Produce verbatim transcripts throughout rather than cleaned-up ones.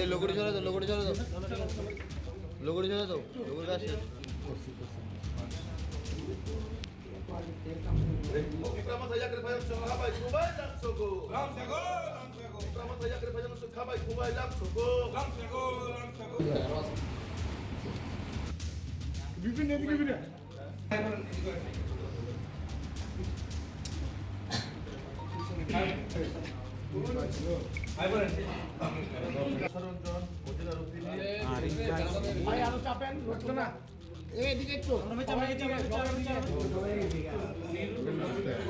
এই লগড়ি চলে তো, লগড়ি চলে তো। লগড়ি চলে তো, লগড়ি গাছ শেষ। Bikrama thaya kre phayang sokha bai kubai lam soko. Lam soko, lam soko. Bikrama thaya kre phayang sokha bai kubai lam soko. Lam soko, lam soko. Bibin ne bibin ne. ভাই, আরো চাপেন, নড়ছে না। এইদিকে একটু।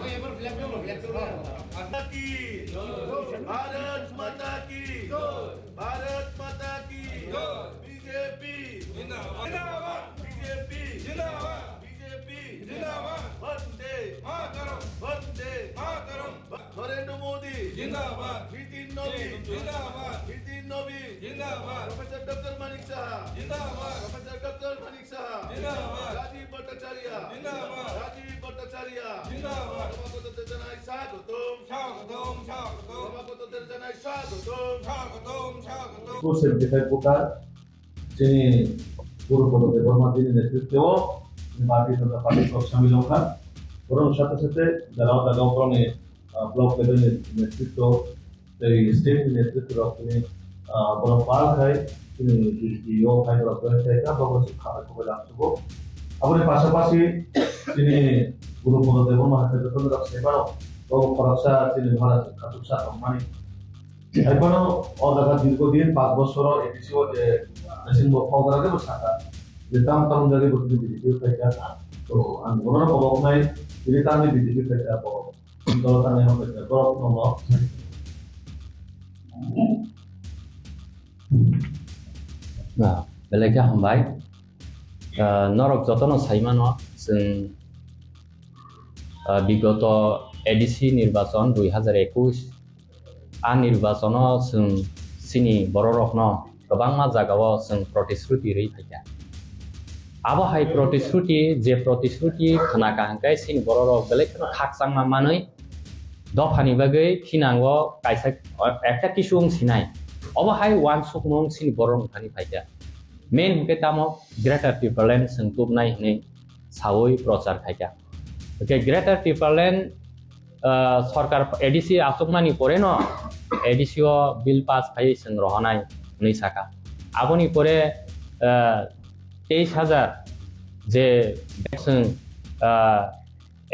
ওই এবার ফ্ল্যাগ তুলো, ফ্ল্যাগ তুলো। माता की, भारत माता की, भारत माता की, बीजेपी जिंदाबाद, बीजेपी जिंदाबाद, बीजेपी जिंदाबाद, वंदे मातरम, वंदे मातरम। नरेंद्र मोदी जिंदाबाद। नितिन नवीन जिंदाबाद। नितिन नवीन जिंदाबाद। प्रोफेसर डॉक्टर मानिक साहा जिंदाबाद। प्रोफेसर डॉक्टर मानिक साहा जिंदाबाद। राजीव भट्टाचार्य जिंदाबाद। राजीव भट्टाचार्य जिंदाबाद। সভাপতিদের জানাই স্বাগতম। স্বাগতম, স্বাগতম। সভাপতিদের জানাই স্বাগতম। স্বাগতম, স্বাগতম। Two seventy five voter, chini Guru Podo Debbarma jini netritwo o, chini Bharatiya Janata Party rok samil wngkha. Borokni sate sate jagao jagao borokni, ah, block level ni netritwo tei state ni netritwo rok chini, ah, borok pal khai chini D C P o khai borok join khai kha, borok se kha bai khubai lam sugo. Aboni pasapasi chini Guru Podo Debbarma hai khe jotono rok sai mano, bo khoroksa chini Maharaj ni khatuksa tongmani. Hai phano o jaga dirgo din panch bochor o A D C o je meeting bo kok jaga bo sakha je tam tam jaga bo chini B J P o khai kha. To ang bono kobok nai, chini tamni B J P khai kha bo dol thani hwn khai kha, borok no no. Na, belai khe hambai. Ah, norok jotono sai mano, chwng, ah, bigoto A D C nirbachon dui hazar ekush, a nirbachono chwng chini bororokno kwbangma jagao chwng protistruti rwi phaikha. Abo hai protistruti, je protistruti khna kaham khe chini bororok belai kheno khakchangma manwi dophani bagwi thinango kaisa ekta kisu wng sinai. Obo hai uansukmung chini bororok thani phaikha. Main hwnkhe tamo Greater Tipraland chwng tubnai hwnwi sawi prochar khaikha. Hwnkhe Greater Tipraland, ah, sorkar A D C achukmani poreno A D C o bill pass khaiwi chwng rohonai hwnwi sakha. Aboni pore, ah, teis hajar je chwng, ah,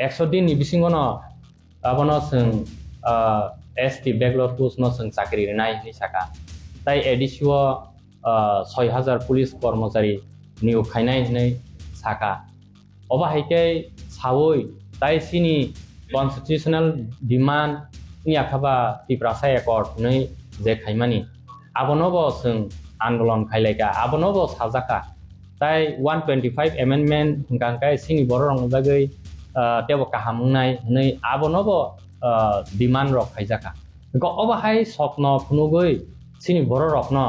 ekso din ni bisingono abono chwng, ah, S T backlog post no chwng chakri rinai hwnwi sakha. Tai A D C o, ah, soi hajar police kormochari niyok khainai hwnwi sakha. Obo hai khe sawi tai chini constitutional demand wngya kha ba Tiprasa Accord hwnwi je khaimani, abono bo chwng andolon khailaikha, abono bo sajakha. Tai one twenty five amendment hwnkha hwnkhe chini bororokni bagwi, ah, teibo kaham wngnai hwnwi abono bo, ah, demand rok khaijakha. Hwnkhe obo hai sokno phunugwi chini bororokno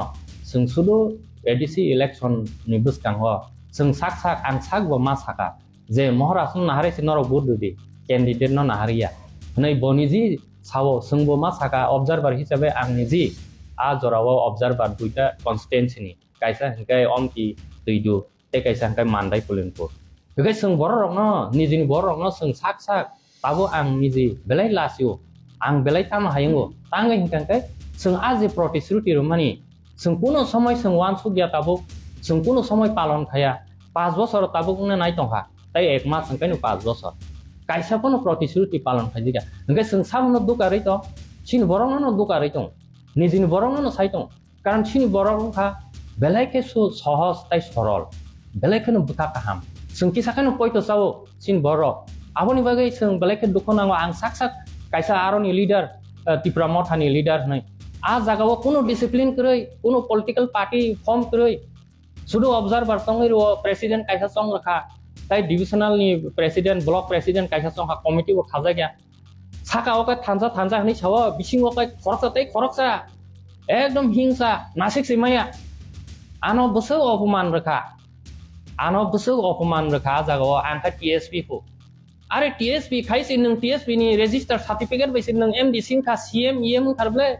chwng sudu A D C election ni bwskango chwng sak sak ang sak bo ma sakha je Maharaj no naharwi se norok vote rwdi, candidate no naharya hwnwi bo niji sao, chwng bo ma sakha observer hisabe ang niji a jorao observer duita constituency ni. Kaisa hwnkhe Omti Twidu, tei kaisa hwnkhe Mandai Pulinpur. Hwnkhe chwng bororokno, nijini bororokno chwng sak sak, tabuk ang niji belai lasio, ang belai tamo hayungo. Tangwi hwnkhe hwnkhe chwng a je protistruti rwmani, chwng kuno somoi chwng uansukya tabuk, chwng kuno somoi palon khaya. Panch bochor tabuk wngna nai tongkha, tai ek mas hwnkhe no panch bochor. Kaisa phano protistruti palon khaijikya. Hwnkhe chwng sabono dukarwi tong, chini borokno no dukarwi tong, nijini borokno no sai tong. Karon chini borok wngkha belai khe su-, sohos tai sorol, belai kheno bwkha kaham. Chwng kisa kheno poito chao chini borok. Aboni bagwi chwng belai khe dukhu nango. Ang sak sak kaisa aroni leader, eh, Tipra Mothani leader hwnwi. A jagao kuno discipline kwrwi, kuno political party form kwrwi, sudu observer tongwi rwo, president kaisa chong rwkha, tai divisional ni president, block president kaisa chongkha, committee bo khajakya. Saka o khe thansa thansa hwnwi sao, bisingo khe khoroksa tei khoroksa. Ekdom hingsa, nasik se maya. Ano bwswk opoman rwkha. Ano bwswk opoman rwkha a jagao, ang khe T S P phu. Are T S P khai se nwng T S P ni register certificate bai se nwng M D singkha, C M, E M wngkha rwble.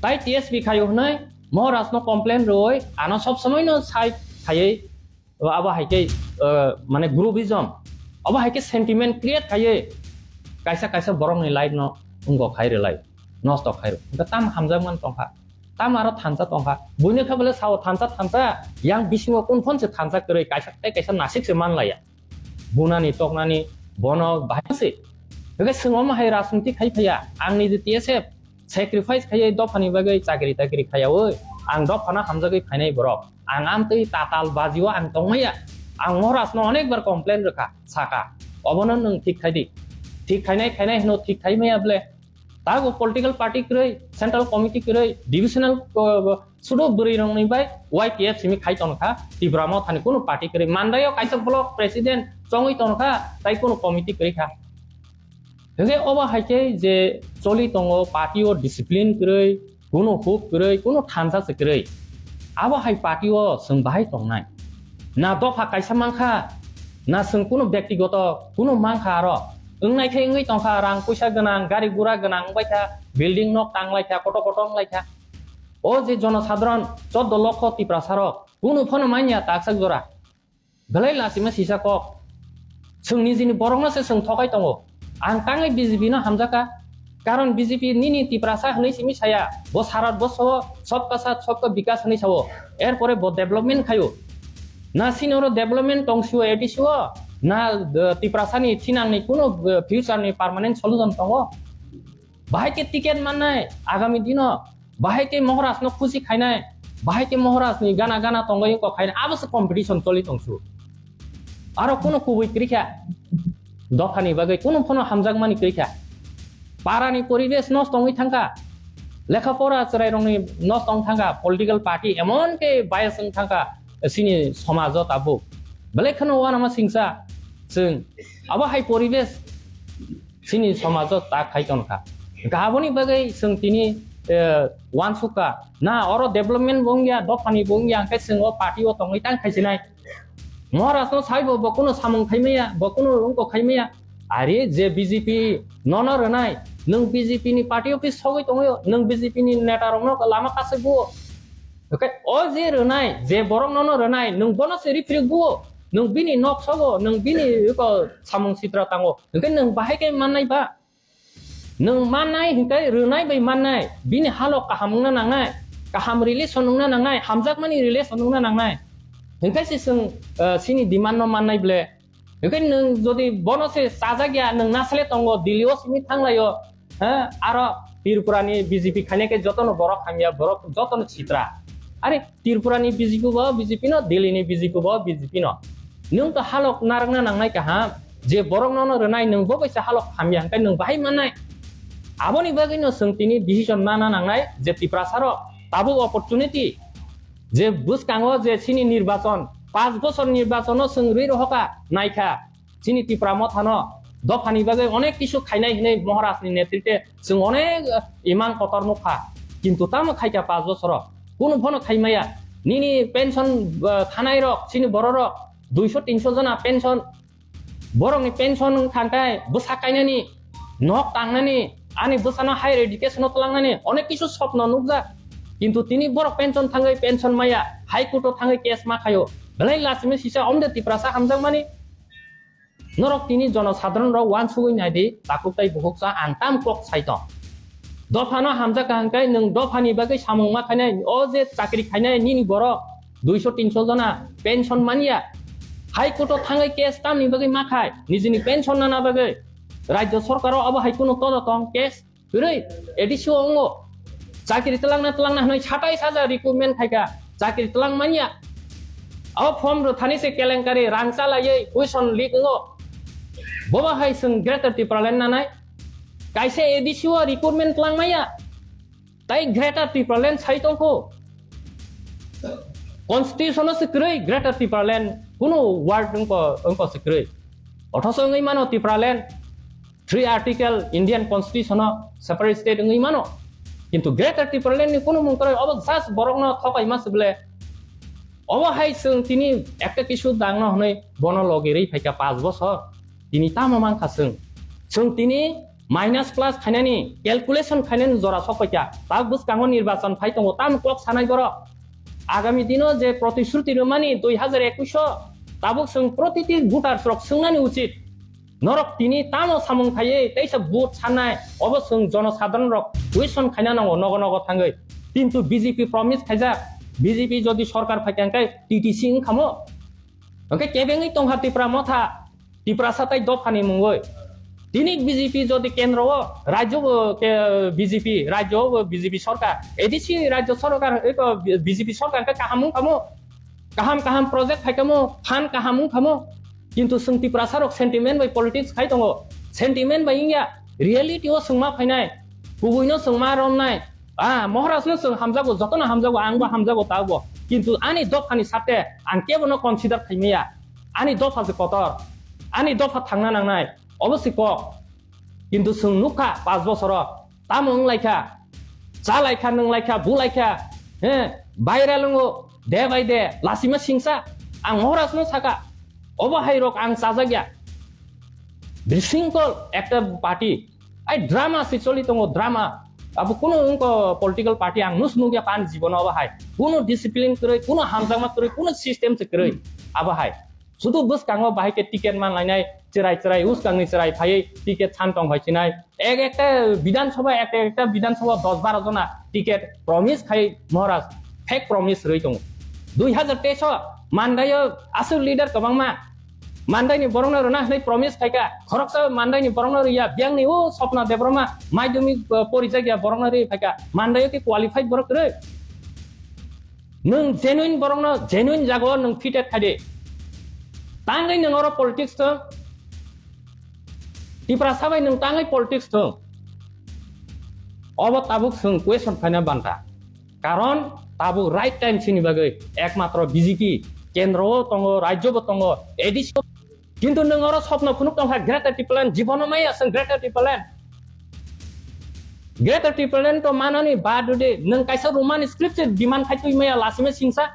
Tai T S P khayo hwnwi Moharajno complain rwui ano sob somoino side khaiwi abo hai khe, uh, mane groupism, abo hai khe sentiment create khaiwi kaisa kaisa borokni life no wngkok khai rwlai, nosto khai rw. Hwnkhe tam hamjakmani tongkha, tam aro thansa tongkha. Buino khe bole sao thansa thansa, yang bisingo kung phon se thansa kwrwi, kaisa tei kaisa nasik se manlaiya. Bunani toknani bono bahai se. Hwnkhe chwng omo hai rajniti khai phaiya, ang niji T S F sacrifice khaiwi dophani bagwi chakri takri khaiyaui ang dophano hamjagwi phainai borok. Ang amtwi tatal bajio ang tongmaya. Ang Moharajno onekbar complain rwkha, saka, "Obono nwng thik khai di." Thik khainai khainai hwno thik khai maya ble. Tago political party kwrwi, central committee kwrwi, divisional, uh, sudo bwrwi rokni bai Y P F simi khai tongkha, Tipra Mothani kunu party kwrwi. Mandaio kaisa block president chongwi tongkha, tai kunu committee kwrwi kha. Hwnkhe obo hai khe je choli tongo, party o discipline kwrwi, kunu huk kwrwi, kunu thansa se kwrwi. Abo hai party o chwng bahai tongnai. Na dopha kaisa mankha, na chwng kunu bektigoto kunu mankha aro. Wngnai khe wngwi tongkha, rang puisa gwnang, gari gura gwnang wngbai kha, building nok tanglai kha, kotor kotor wnglai kha. O je jonosadharon choddo lokho Tiprasa rok, kunu phano manya taksa jora. Belai lachima sisa kok. Chwng nijini borokno se chwng thokai tongo. Ang tangwi B J P no hamjakha. Karon B J P nini Tiprasa hwnwi simi saya. Bo sarat bo sao, "Sabka sath, sabka bikas" hwnwi sao. Erpore bo development khaio. Na sini oro development tong sio A D C o, na, eh, Tiprasa ni thinang ni kuno, eh, future ni permanent solution tongo. Bahai khe ticket mannai agami dino, bahai khe Moharaj no khusi khainai, bahai khe Moharaj ni gana gana tongwi kok khainai, abo se competition choli tongsu. Aro kuno kubui kwrwi kha, dophani bagwi kuno phano hamjakmani kwrwi kha. Parani poribesh nosto wngwi thangkha, lekha pora chwrairokni nosto wng thangkha, political party emon khe bias wng thangkha chini somajo tabuk. Belai kheno uanama singsa chwng abo hai poribesh chini somajo tak khai tongkha. Hwnkhe aboni bagwi chwng tini, eh, uansukha. Na oro development bo wngya, dophani bo wngya, hwnkhe chwng o party o tongwi tang khaisinai. Moharaj no saibo bo kuno samung khaimaya, bo kuno wngkok khaimaya. Are je B J P nono rwnai, nwng B J P ni party office sogwi tongwi, nwng B J P ni neta rokno lama kasai buo. Hwnkhe o je rwnai, je borok nono rwnai, nwng bono se riphrikbuo, nwng bini nok sogo, nwng bini eko samung sitra tango, hwnkhe nwng bahai khe mannai ba? Nwng mannai hwnkhe rwnai bai mannai, bini halok kaham wngna nangnai, kaham relation wngna nangnai, hamjakmani relation wngna nangnai. Hwnkhe se chwng, eh, chini demand no mannai ble. Hwnkhe nwng jodi bono se chajak ya, nwng nasle tongo, Delhi o simi thanglaio, ha, aro Tripura ni B J P khainai khe jotono borok hamya, borok jotono sitra. Are Tripura ni B J P bo B J P no, Delhi ni B J P bo B J P no. Nwng to halok narwkna nangnai kaham, je borok nono rwnai nwng bo kaisa halok hamya hwnkhe nwng bahai mannai. Aboni bagwi no chwng tini decision nana nangnai je Tiprasa rok tabuk opportunity je bwskango je chini nirbachon, panch bochor nirbachono chwng rwi rohokha, naikha, chini Tipra Mothano dophani bagwi onek kisu khainai hinwi Moharajni netritwe chwng onek, eh, imang kotor nukha, kintu tamo khaikha panch bochoro, kunu phano khaimaya. Nini pension, eh, thanai rok, chini bororok duiso tinso jona pension, borokni pension wng thangkhe bwsa kainani, nok tangnani, ani bwsano higher education o twlangnani onek kisu sopno nukjak. Kintu tini borok pension thangwi pension maya, High Court o thangwi case ma khaio. Belai lachimwi sisa omde Tiprasa hamjakmani. Norok tini jonosadharon rok uansugwi naidi, takhuk tai bukhuk sa ang tam kok sai tong. Dophano hamjakha hwnkhe nwng dophani bagwi samung ma khainai, o je chakri khainai nini borok duiso tinso jona pension manya. High Court o thangwi case tamni bagwi ma khai, nijini pension nana bagwi. Rajya sorkar o abo hai kunu todo tong case kwrwi, A D C o wngo. Chakri twlangna twlangna hwnwi satais hajar recruitment khaikha, chakri twlang manya. Abo form rwthani se kelenkari, rang chalaiwi question leak wngo. Bobo hai chwng Greater Tipraland nanai. Kaisa A D C o recruitment twlang maya. Tai Greater Tipraland sai tongkho. Constitution o se kwrwi Greater Tipraland, kunu word wngkho, wngkho se kwrwi. Othoso wngwi mano Tipraland three article Indian Constitution o separate state wngwi mano. Kintu Greater Tipraland ni kunu mung kwrwi, obo just borokno thokaima se bole. Obo hai chwng tini ekta kisu dangno hwnwi bono logi rwi phaikha panch bochor. Tini tamo mankha chwng? Chwng tini Minus plus khainani, calculation khainani jora sokpaikha. Tabuk bwskango nirbachan phai tongo, tamo kok sanai borok. Agami dino je protishruti rwmani dui hazar ekwis o, tabuk chwng protiti voters rok swngnani uchit. Norok tini tamo samung khaiwi teisa vote sanai, obo chwng jonosadharon rok question khaina nango nogo nogo thangwi. Kintu B J P promise khaijak, B J P jodi sorkar phaikha hwnkhe T T C wngkhamo? Hwnkhe kebengwi tongkha Tipra motha, Tiprasa tai dophani mungwi. Tini B J P jodi kendro o, rajyo bo ke, B J P, rajyo bo B J P sorkar, A D C rajyo sorkar, eko B J P sorkar hwnkhe kaham wngkhamo? Kaham kaham project phaikamo, fund kaham wngkhamo? Kintu chwng Tiprasa rok sentiment bai politics khai tongo, sentiment bai wngya, reality o chwng ma phainai, kubuino chwng ma romnai. Ah, Maharaj no chwng hamjago, jotono hamjago, ang bo hamjago, tabo. Kintu ani dophani sate ang kebo no consider khaimaya. Ani dopha se kotor, ani dopha thangna nangnai, obo se kok. Kintu chwng nukha, panch bosoro tamo wnglaikha, chalaikha, nwnglaikha, bulaikha, he, viral wngo, de bai de, lasima singsa. Ang Maharaj no saka, obo hai rok ang chajakya. Bisingkol ekta party, ai drama se choli tongo, drama. Abo kuno wngko political party ang nus nukya pan jibono obo hai. Kuno discipline kwrwi, kuno hamjakma kwrwi, kuno system se kwrwi, abo hai. Sudu bwskango bahai khe ticket man lainai, chwrai chwrai, uskangni chwrai phaiwi ticket san tong phai sinai. Ek ekta Bidhan Sabha, ek ekta Bidhan Sabha dos baro jona ticket promise khai Maharaj, fake promise rwi tongo. Dui hazar teis o Mandaio aswk leader kwbangma, Mandaini borokno rwna hwnwi promise khaikha, khoroksa Mandaini borokno rwya, biyangni o Swapna Debbarma madhyamik, uh, porijakya borokno rwi phaikha, Mandaio khe qualified borok kwrwi? Nwng genuine borokno genuine jagao nwng fitted khai di. Tangwi nwng oro politics thung. Tiprasa bai nwng tangwi politics thung. Obo tabuk chwng question khaina banta. Karon tabuk right time chini bagwi ekmatro B J P kendro o tongo, rajyo bo tongo, A D C o. Kintu nwng oro sopno phunuk tongkha Greater Tipraland, jibono maya chwng Greater Tipraland. Greater Tipraland to manani bad de nwng kaisa Roman script se demand khai twi maya lasima singsa.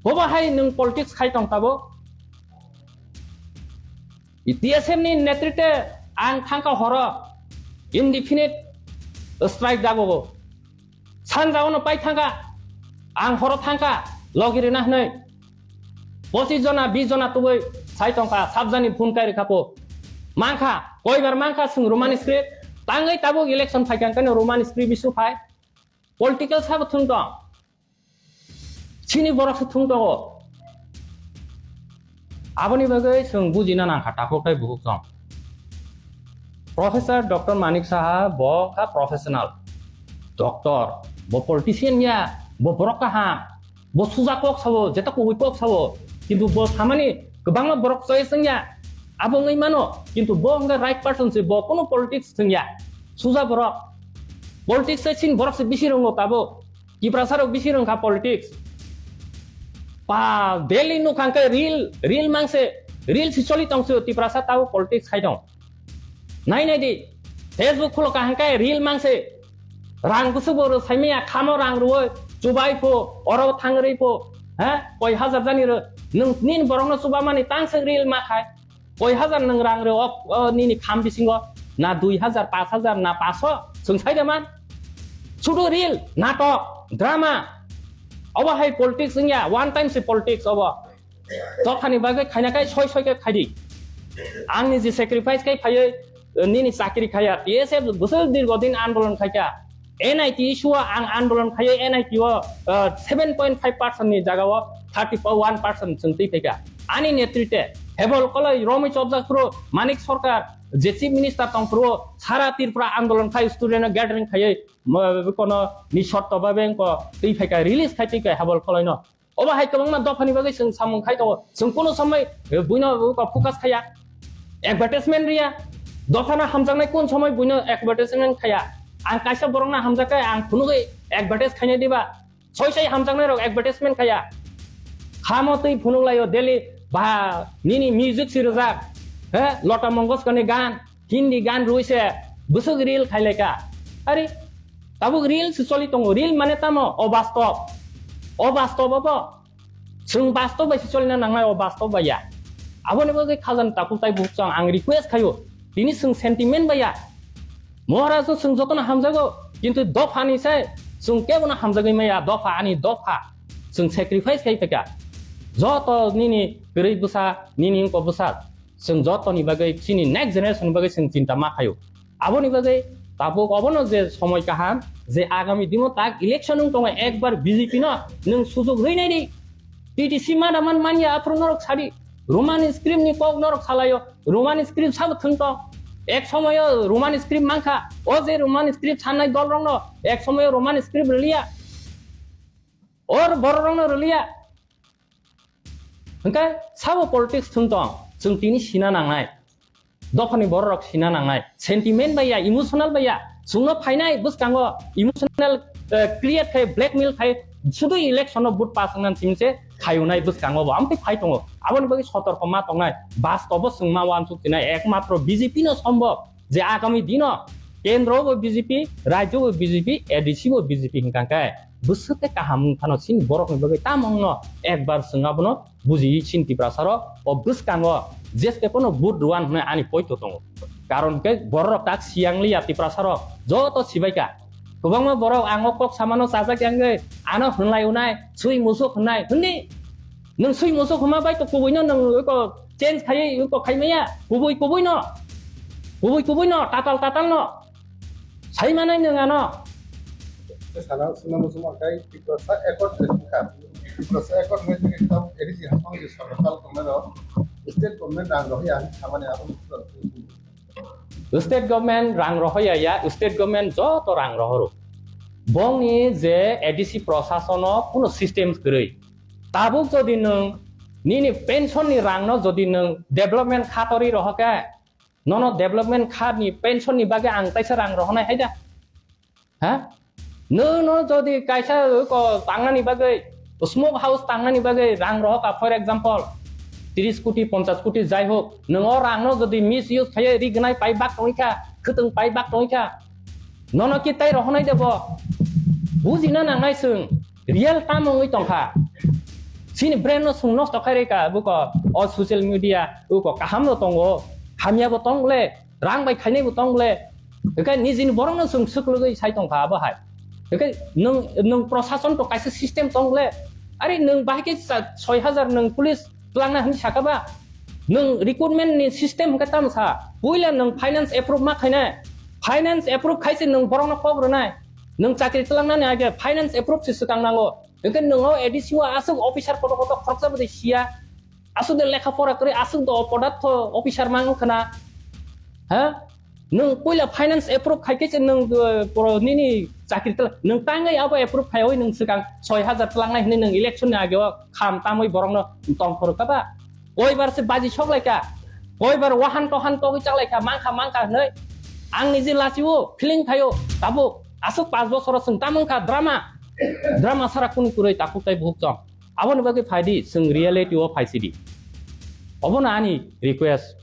Bobo hai nwng politics khai tong tabo. T S F ni netritwe ang thangka horo indefinite strike jago. Sanja ono pai thangka, ang horo thangka, logi rina hwnwi. Pochis jona, bis jona tubui sai tongkha, sabjani phone kai rwkha po. Mankha, koibar mankha chwng Roman script, tangwi tabuk election phaikha hwnkhe no Roman script issue phai. Political sabo thung tong. Chini borok se thung tongo. Aboni bagwi chwng bujina nangkha takhuk tei bukhuk chwng. Professor Doctor Manik Saha bo kha professional doctor, bo politician ya, bo borok kaham, bo suja kok sabo, jeta kubui kok sabo, kintu bo samani kwbangma borok choice wngya, abo wngwi mano, kintu bo wngkha right person se, bo kono politics thwngya, suja borok, politics se chini borok se bisi rongo tabuk. Tiprasa rok bisi rwngkha politics. Pa daily nukha hwnkhe reel, reel mangse, reel si choli tongse Tiprasa tabo politics khai tong. Nai nai di, Facebook khulo ka hwnkhe reel mangse. Rang bwswk bo rw saimaya khamo rang rwoi, chubai pho, oro thang rwi pho. Ha? Koi hazar jani rw. Nwng nini borokno chubamani tangsek reel ma khai. Koi hazar nwng rang rw o, o nini kham bisingo, na dui hazar, paanch hazar, na paanch sho, chwng sai da man. Sudu reel, natok, drama. Obo hai politics wngya, one time se politics obo. Dophani bagwi khaina kai soi soi khe khaidi. Angni je sacrifice kai phaiwi, nini chakri khaya, T S F bwswk dirgo din andolon khaikha. N I T issue o ang andolon khaiwi N I T o, uh, seven point five percent ni jaga o thirty one percent chwng twi phaikha. Ani netritwe Hebol Koloi romwi chopjak phuru Manik Sarkar je Chief Minister tong phuru sara Tripura andolon khai student no gathering khaiwi, uh, kono ni shorto babe wngko twi phaikha, release khai twi kha Hebol Koloi no. Obo hai kwbangma dophani bagwi chwng samung khai tongo. Chwng kuno somoi, eh, buino, uh, focus khaya. Advertisement riya. Dophano hamjaknai kun somoi buino advertisement khaya. Ang kaisa borokno hamjakhe ang phunugwi advertise khainai diba? Soi soi hamjaknai rok advertisement khaya. Khamo twi phunuk laio daily ba nini music si rwjak. He? Lata Mangeshkar ni gan. Hindi gan rwi se bwswk reel khai lai ka. Ari, tabuk reel se choli tongo. Reel mane tamo? Obastob. Obastob obo. Chwng bastob bai se cholina nangnai, obastob bai ya. Aboni bagwi khajani takhuk tai bukhuk chwng ang request khaio. Tini chwng sentiment bai ya. Maharaj no chwng jotono hamjago, kintu dopha ni se chwng kebo no hamjagwi maya, dopha ani dopha. Chwng sacrifice khai phaikha. Joto nini kwrwi bwsa, nini wngko bwsa, chwng joto ni bagwi, chini next generation ni bagwi chwng chinta ma khaio. Aboni bagwi tabuk obono je somoi kaham, je agami dino tak election wng tongo, ekbar B J P no nwng sujuk rwi nai di. T T C mana man manya aphuru norok sadi. Roman script ni kok norok salaio. Roman script sabo thwng tong. Ek somoyo Roman script mankha. O je Roman script sannai dol rokno ek somoyo Roman script rwliya. Or borok rokno rwliya. Hwnkhe sabo politics thwng tong. Chwng tini sina nangnai. Dophani borok rok sina nangnai. Sentiment bai ya, emotional bai ya. Chwngno phainai bwskango emotional, eh, create khai, blackmail khai, sudu election o vote pass wngna simse khayunai bwskango bo. Amtwi phai tongo. Aboni bagwi sotorko ma tongnai. Bastobo chwng ma wansuk sinai. Ekmatro B J P no sombo. Je agami dino kendro bo B J P, rajyo bo B J P, A D C bo B J P hwnkha khe bwswk tei kaham wng phano chini borokni bagwi tamo wngno ekbar chwng abono bujiwi chini Tiprasa rok o bwskango jeste pono vote rwan hwnwi ani poito tongo. Karon khe borok rok tak siyang liya Tiprasa rok joto sibaikha. Kwbangma borok ang o kok samano chajak yangwi ano hwnlai unai, sui musuk hwnai hwnwi. Nwng sui musuk hwnma bai to kubui no nwng iko change khai iko khai maya. Kubui kubui no. Kubui kubui no, tatal tatal no. Sai manai nwng ano. Sana suna musuk kai Tiprasa Accord le kha. Tiprasa Accord le tini tam A D C hapang di sarkar tal kongna ro. State government ang rohi ang samani abang. State government rang rohoya ya, state government joto rang rohoro. Bongni je A D C prosasono kuno system kwrwi. Tabuk jodi nwng nini pension ni rangno jodi nwng development khatori rohoke, nono development kha ni pension ni bagwi ang taisa rang rohonai haida. Ha? Nwng no jodi kaisa ko tangnani bagwi, smoke house tangnani bagwi rang rohokha, for example, tris koti, ponchas koti, jai hok, nwng o rang no jodi misuse khaiye, rignai pai bak tongwi kha, khwtwng pai bak tongwi kha, nono ki tai rohonai de bo? Bujina nangnai chwng, real tamo wngwi tongkha. Chini brain no chwng nosto khai reka, buko o social media, uko kaham no tongo, hamya bo tong le, rang bai khainai bo tong le. Hwnkhe nijini borok no chwng swklwgwi sai tongkha abo hai. Hwnkhe nwng, nwng prosason to kaisa system tong le. Ari nwng bahai khe sa-, soi hajar nwng police twlangna hwnwi saka ba? Nwng recruitment ni system hwnkhe tamo sa? Puila nwng finance approve ma khainai. Finance approve khaise nwng borok no kok rwnai. Nwng chakri twlangnani age finance approve se swkang nango. Hwnkhe nwng o A D C o aswk officer kotor kotor khoroksa bwdai siya. Aswk de lekha pora kwrwi, aswk de opodatho officer mang khna. Ha? Nwng puila finance approve khai khe se nwng, eh, poro nini chakri tla-, nwng tangai abo approve khai oi nwng swkang soi hajar tlangnai hwnwi nwng election ni age o kham tamwi borokno tong phuru kha ba? Koibar se baji sok lai kha, koibar wahan tohan togwi chak lai kha, mangkha mangkha hwnwi ang niji lachio, feeling khaio, tabuk aswk panch bosoro chwng tamo wngkha drama, drama sara kunu kwrwi takhuk tai buhuk chong. Aboni bagwi phai di, chwng reality o phai si di. Obono ani request,